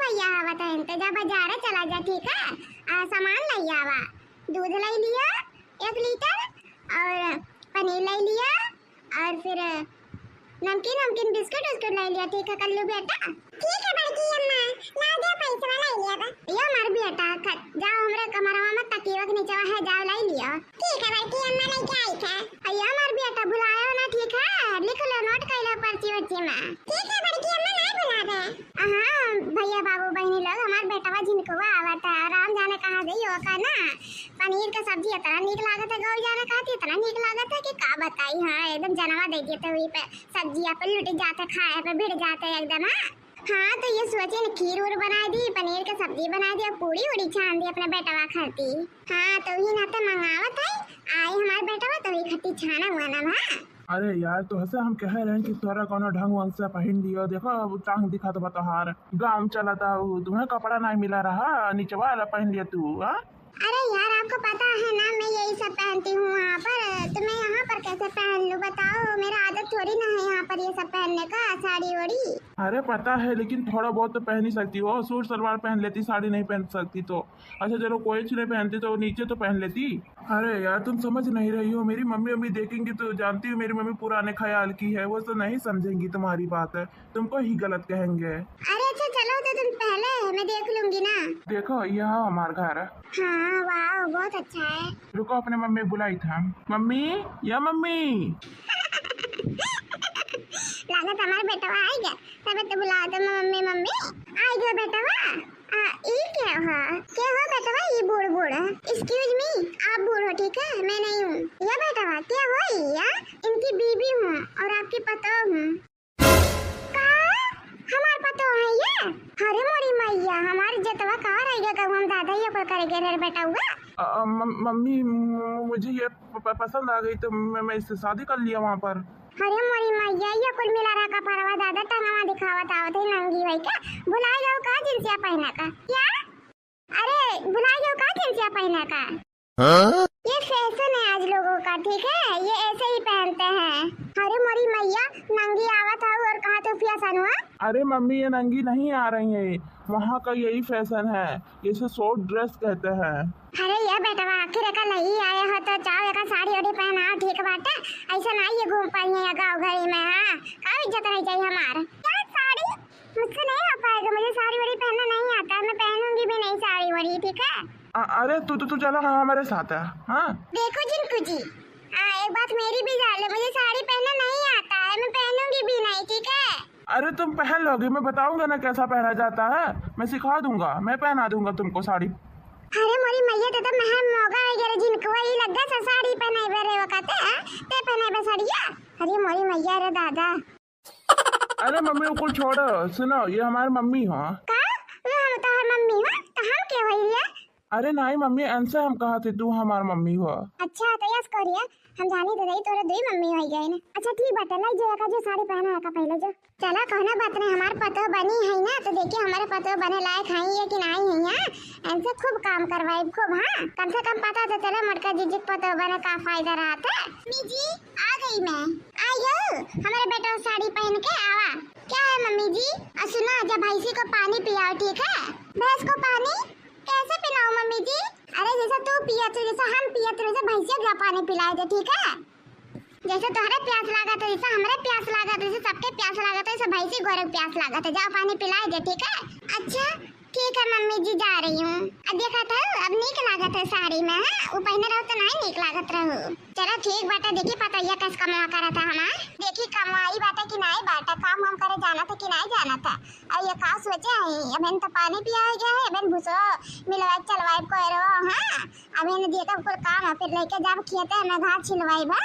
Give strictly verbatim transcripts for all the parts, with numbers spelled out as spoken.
भैया आवत हैं, तो जा बाजारे चला जा, ठीक है? आ, सामान लइ आवा, दूध लइ लिया एक लीटर, और पनीर लइ लिया, और फिर नमकीन, नमकीन, बिस्कुट उस्कुट लइ लिया, ठीक है कल्लू बेटा? ठीक है बड़की अम्मा, ला दिया पैसवा, लइ लिया बा। यो हमार बेटा, ख-, जाओ हमरे कमरवा में तकियवा के नीचवा है, जाओ लइ लिया। ठीक है बड़की अम्मा, लइके आइत है। अयो हमार बेटा, भुलायो ना, ठीक है? लिख लो, नोट कइ लो पर्ची वर्ची में। ठीक है बड़की अम्मा, नाहीं भुलाबे। हाँ भैया बाबू बहिनी लोग, हमार बेटवा झिनकुआ आवत है, राम जाने कहाँ से ही होकर ना, पनीर का सब्जी इतना नीक लागत है, गौर जाने कहाँ थी इतना नीक लागत है कि का बताई। हाँ, एकदम जनवा दे देते हुई पे सब्जिया पे लुट जाते, खाए पे भिड़ जाते एकदम। हाँ, हाँ, तो ये सोचे न, खीर उर बनाइ दी, पनीर का सब्जी बनाइ दी, और पूड़ी उड़ी छान दी अपने बेटवा खाती। हाँ, तो ही नाते मंगावत है, आई हमार बेटवा तो ही खट्टी छाना वाना। हाँ। अरे यार, तोहसे हम कह रहे हैं कि तोहरा कौनो ढंग वंग से पहिन लियो। देखो, अब टांग दिखा तो बा तोहार। गाँव चलता हूँ, तुम्हें कपड़ा नाहीं मिला रहा, निचवा वाला पहिन लिया तू, हाँ? अरे यार, आपको पता है ना, मैं यही सब पहनती हूँ वहाँ पर, तो मैं यहाँ पर कैसे पहन लूँ बताओ? मेरा आदत थोड़ी ना है यहाँ पर ये सब पहनने का, साड़ी ओड़ी। अरे पता है, लेकिन थोड़ा बहुत तो पहन ही सकती हो। सूट सलवार पहन लेती, साड़ी नहीं पहन सकती तो। अच्छा चलो, कोई चीज नहीं पहनती तो नीचे तो पहन लेती। अरे यार, तुम समझ नहीं रही हो, मेरी मम्मी अम्मी देखेंगी तो, जानती हो मेरी मम्मी पुराने ख्याल की है, वो तो नहीं समझेंगी तुम्हारी बात है, तुमको ही गलत कहेंगे। अरे अच्छा चलो, तो तुम पहले, मैं देख लूंगी ना। देखो, यह हमार घर है। हाँ, वाह, बहुत अच्छा है। रुको, अपने मम्मी बुलाई था। मम्मी, या मम्मी। लागत हमार बेटवा आइ गया, तबे तो बुलावत है मम्मी, मम्मी। आइ गयो बेटवा। आ, ई क्या हो? क्या हो बेटवा, ई बूढ़ बूढ़? Excuse me, आप बूढ़ हो, ठीक है, मैं नहीं हूँ। या बेटवा, क्या हो ई, या? इनकी बीबी हूँ और आपकी पतोह हूँ। का? हमार पतोह है ये? अरे मोरी मैया, हमार इज्जतवा कहाँ रह गया? कहूँ हम दादा ही ओकर करे गए रहे बेटा हुआ। अ, अ, मम-, मम्मी, म-, मुझे ये प-, प-, पसंद आ गई तो मैं, मैं इससे शादी कर लिया वहाँ पर। अरे मोरी मैया, ये कुल मिला रहा कपड़वा दादा, टंगवा दिखावत आवत है नंगी भाई का। भुला जाओ का जिनसिया पहना का? क्या? अरे भुला जाओ का जिनसिया पहना का? हाँ? ये फैशन है आज लोगों का, ठीक है? ये ऐसे ही पहनते हैं। अरे मोरी मैया, नंगी आवत हऊ और कहा तू फैशन हुआ? अरे मम्मी, ये नंगी नहीं आ रही है, वहाँ का यही फैशन है, इसे शॉर्ट ड्रेस कहते हैं। अरे ये बेटवा, आखिर एका लई आए हो तो जाओ एका साड़ी ओड़ी पहनाओ, ठीक बाटे। ऐसे ना ये घूम पाई है गाँव घड़ी में, हाँ? का इज्जत रह जाई हमार? क्या साड़ी? मुझसे नहीं हो पाएगा, मुझे साड़ी वाड़ी पहनना नहीं आता है, मैं पहनूंगी भी नहीं साड़ी वाड़ी, ठीक है? अ-, अरे तू, तू, तू चला, हाँ, हमारे साथ है, हाँ? देखो जिनकू जी, हाँ, एक बात मेरी भी जान लो, मुझे साड़ी पहनना नहीं आता है, मैं पहनूंगी भी नहीं, ठीक है? अरे तुम पहन लोगी, मैं बताऊंगा ना कैसा पहना जाता है, मैं सिखा दूंगा, मैं पहना दूंगा तुमको साड़ी। अरे मोरी मैया, ते तो महल मोगा वगैरह जिनको वही लग्गा सा साड़ी पहनाई बे रे वकते, हाँ? ते पहनाई बे साड़िया? अरे मोरी मैया रे दादा। अरे मम्मी, वो कुल छोड़ो, सुनो, ये हमार मम्मी हो। का? वो हम तोहार मम्मी हो? तो हम के होई रे? अरे नाहीं मम्मी, ऐसे हम कहा थे, तू हमार मम्मी हो। अच्छा, तो यस करिए, हम जानी तो रही तोरे दुई मम्मी होई गए ने। अच्छा ठीक बाटे, लाई जो एका जो साड़ी पहना है का पहले जो। चला, कौनो बात नहीं, हमार पतोह बनी है ना, तो देखिए हमारे पतोह बने लायक है ये कि नहीं है, हाँ? ऐसे खूब काम करवाई, खूब, हाँ? कम से कम पता तो चले मोटका जीजी के पतोह बने का फायदा रहता है। मम्मी जी, आ गई मैं। आयो, हमारे बेटा साड़ी पहन के आवा। क्या है मम्मी जी? आ सुना, जब भैंसी को पानी पियाओ, ठीक है? भैंस को पानी कैसे पिलाऊं मम्मी जी? अरे जैसा तू पिया तो, जैसा हम पिया तो, वैसे भैंसिया का पानी पिलाए दे, ठीक है? जैसे तोहरे प्यास लागत है, जैसे हमरे प्यास लागत है, जैसे सबके प्यास लागत है, जैसे भैंसी गोरे के प्यास लागत है, जाओ पानी पिलाए दे, ठीक है? अच्छा, ठीक है मम्मी जी, जा रही हूँ। अब देखा था, अब नीक लागत है साड़ी में, हाँ? वो पहने रहो तो नहीं नीक लागत रहो। चलो ठीक बाटे, देखी पतोहिया कस कमवा करत है हमार। देखी कमवाई बाटे कि नाई बाटे, काम वाम करे जानत है कि नाई जानत है। अब ये का सोचे है, अब इन तो पानी पिया हो गया है, अब इन भूसो मिलवा के चलवाई कोयरो, हाँ? अब इन देखब कुल काम है, फिर लेके जाब खेते में घास छिलवाई बा।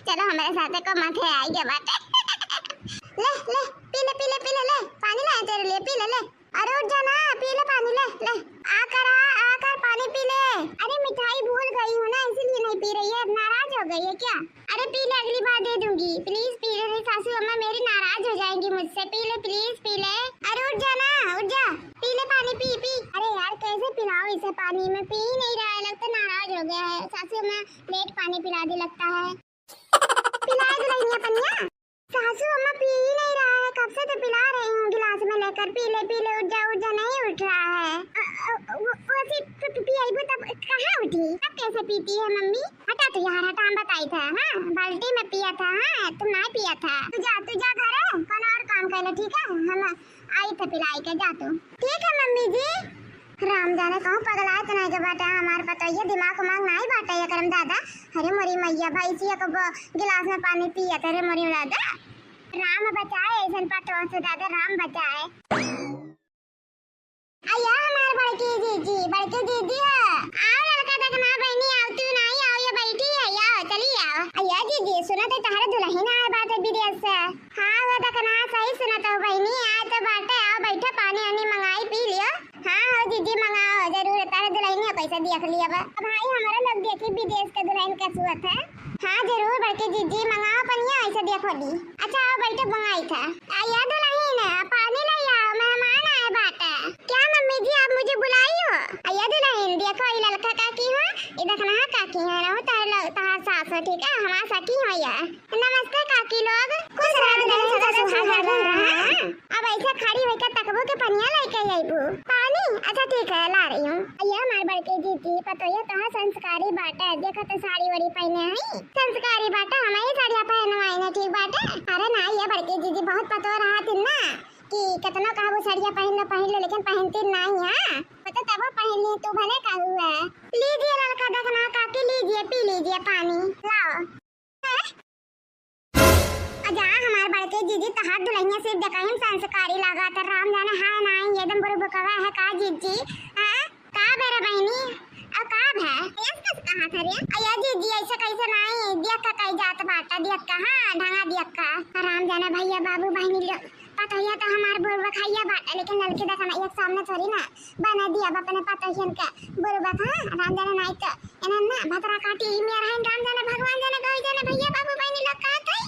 चलो हमारे साथे को माथे आई गया बाटे। ले, ले, पी ले, पी ले, पी ले, ले, पानी लाए तेरे लिए, पी ले, ले। अरे उठ जा ना, पी ले पानी, ले, ले। आकर, आ, आकर पानी पी ले। अरे मिठाई भूल गई हूँ ना, इसीलिए नहीं पी रही है, नाराज हो गई है क्या? अरे पी ले, अगली बार दे दूंगी, please पी ले, नहीं सासू अम्मा मेरी नाराज हो जाएंगी मुझसे, पी ले, please पी ले। अरे उठ जा ना, उठ जा, पी ले पानी, पी, पी। अरे यार, कैसे पिलाओ इसे पानी, मैं पी ही नहीं रहा है, लगता नाराज हो गया है, सासू अम्मा late पानी पिला दी लगता है। पिला दे रही है पनिया। सासू अम्मा पी ही नहीं रहा है, कब से तो पिला कर पी ले, पी ले, उठ जा, उठ जा, नहीं उठ रहा है। अ, अ, वो, वो ऐसी पी, पी, पियाइबू तब कहाँ उठी? तब कैसे पीती है मम्मी? हटा तू यार, हटा, हम बताई था, हाँ, बाल्टी में पिया था, हाँ, तुम नहीं पिया था। तू जा, तू जा घर, कौन और काम कर ले, ठीक है? हम आई थे पिलाई के, जा तू। ठीक है मम्मी जी। राम जाने कहूँ पगलाए तो नहीं के बाटे हमार पतोहिया, दिमाग उमाग नहीं बाटे ये करम दादा। अरे मोरी मैया, भैंसिया को ब-, गिलास में पानी पिया था रे मोरी दादा। राम बचाए ऐसन पतोह से दादा, राम बचाए। अया हमार बड़की जीजी, बड़की जीजी हो। आओ ललका दखना बहिनी, आओ तू नहीं आओ, ये बैठी है, आओ, चली आओ। अया जीजी, सुनत है तहरे दुलहिन आए बाटे विदेश से। हाँ, वो दखना सही सुनत हो बहिनी, आए तो बाटे, आओ बैठो, पानी वानी मंगाई, पी लियो। हाँ हो जीजी, मंगाओ जरूर, तहरे दुलहिनिया कैसे देख लिया बा। अब भाई हमारा लोग देखी विदेश के दुलहिन कैसे हुआ था। हाँ जरूर बड़की जीजी, मंगाओ पनिया, ऐसे देखो ली। अच्छा आओ बैठो, मंगाई था। अया दुलहिन, पानी ले आओ, मेहमान आए बाटे। क्या मम्मी जी, आप मुझे बुलाई हो? अया दुलहिन, देखो ई ललका काकी हो, ई दखना काकी हो, रहू तहर लो-, तहर सास हो, ठीक है, हमार सखी हो या। नमस्ते काकी लोग। खुश रहो, दुलहिन सदा सुहागन रहो। अब ऐसे खड़ी होकर तकबो के पनिया लेके अइबू। पानी? अच्छा ठीक है, ला रही हूँ। ये हमार बड़की जीजी, पतोहिया कहाँ संस्कारी बाटे, देखो तो साड़ी वाड़ी पहने हैं, संस्कारी बाटे, हम ही साड़िया पहनवाई ना, ठीक बाटे। अरे ना, ये बड़की जीजी बहुत पतोह रहा थी ना, कि कितनो कहबू साड़िया पहन लो, पहन लो, लेकिन पहनती नहीं है। पता तब पहन ली, तू भले कहू है। लीजिए ललका दखना काकी, लीजिए, पी लीजिए पानी, लाओ। अजा हमार बड़के जीजी, तहार दुलहिनिया सिर्फ देखहिन संस्कारी लागत है। राम जाने है नाई, एकदम बुरबकवा है का जीजी? हाँ? का बेरा बहिनी? अब का भे? ऐस कस कहा था रे? अया जीजी, ऐसे कैसे नाई? देख का कई जात बाटा, देख का, हाँ, ढंगा देख का। राम जाने भैया, बाबू, बहिनी लोग, पतोहिया तो हमार बुरबकैया बाटा, लेकिन ललकी देखा ना, एक सामने थोड़ी ना बना दिया अब अपने पतोहियन के बुरबक, हाँ? राम जाने नाई तो एनन ना भतरा काटी ई मेर हइन, राम जाने, भगवान जाने, गई जाने, भैया बाबू बहिनी लोग कहत है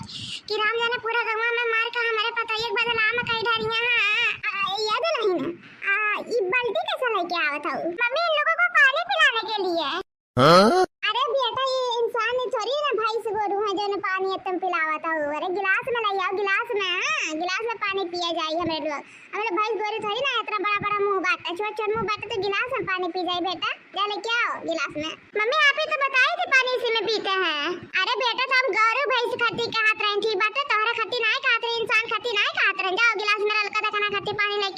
कि राम जाने पूरा गंवा में मार के हमारे पतोहिया के बदनाम कई डारिया। हाँ, आ, ये दुलहिन, आ, ई बाल्टी कैसे लेके आवत हऊ? मम्मी, इन लोगों को पानी पिलाने के लिए। हाँ? अरे बेटा, ये इंसान थोड़ी ना भैंस गोरू है जो ना पानी तुम पिलावत हऊ। अरे गिलास में ले आओ, गिलास में, हाँ, गिलास में पानी पिया जाए हमरे लोग। हमरे भैंस गोरू थोड़ी ना इतना बड़ा बड़ा मुंह बाटे, छोट छोट मुंह बाटे तो गिलास में पानी पी जाए बेटा। जा लेके आओ गिलास में। मम्मी, आप ही तो बताई थी पानी इसी में पीते हैं। अरे बेटा, तो हम गौरू भैंस खट्टी कहत रहे, ठीक बाटे, तोहरा खट्टी नाई कहत रहे, इंसान खट्टी नाई कहत रहे। जाओ गिलास में ललका दखना खट्टी पानी ले